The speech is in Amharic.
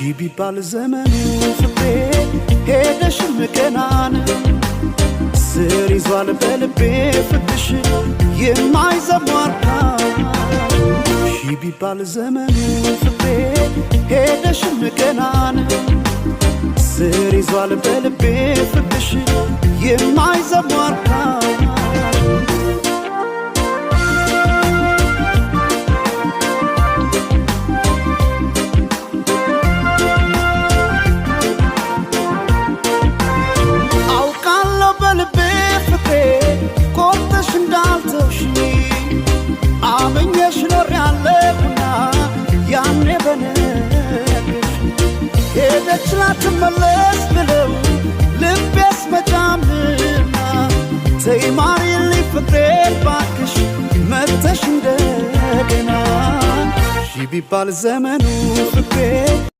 ሺ ቢባል ዘመኑ ፍቅሬ ሄደሽም ገናን ስር ይዟል በልቤ ፍቅርሽ የማይዘሟርካ። ሺ ቢባል ዘመኑ ፍቅሬ ሄደሽም ገናን ስር ይዟል በልቤ ፍቅርሽ የማይዘሟርካ። አውቃለሁ በልቤ ፍቅሬ ቆርጠሽ እንዳልተውሽኝ፣ አምኜሽ ኖሬያለሁና ያኔ በነግርሽ። ሄደች ላትመለስ ብለው ልቤስ መጫምና፣ ተይ ማሪልኝ ፍቅሬ ባክሽ መተሽ እንደገና። ሺ ቢባል ዘመኑ ፍቅሬ።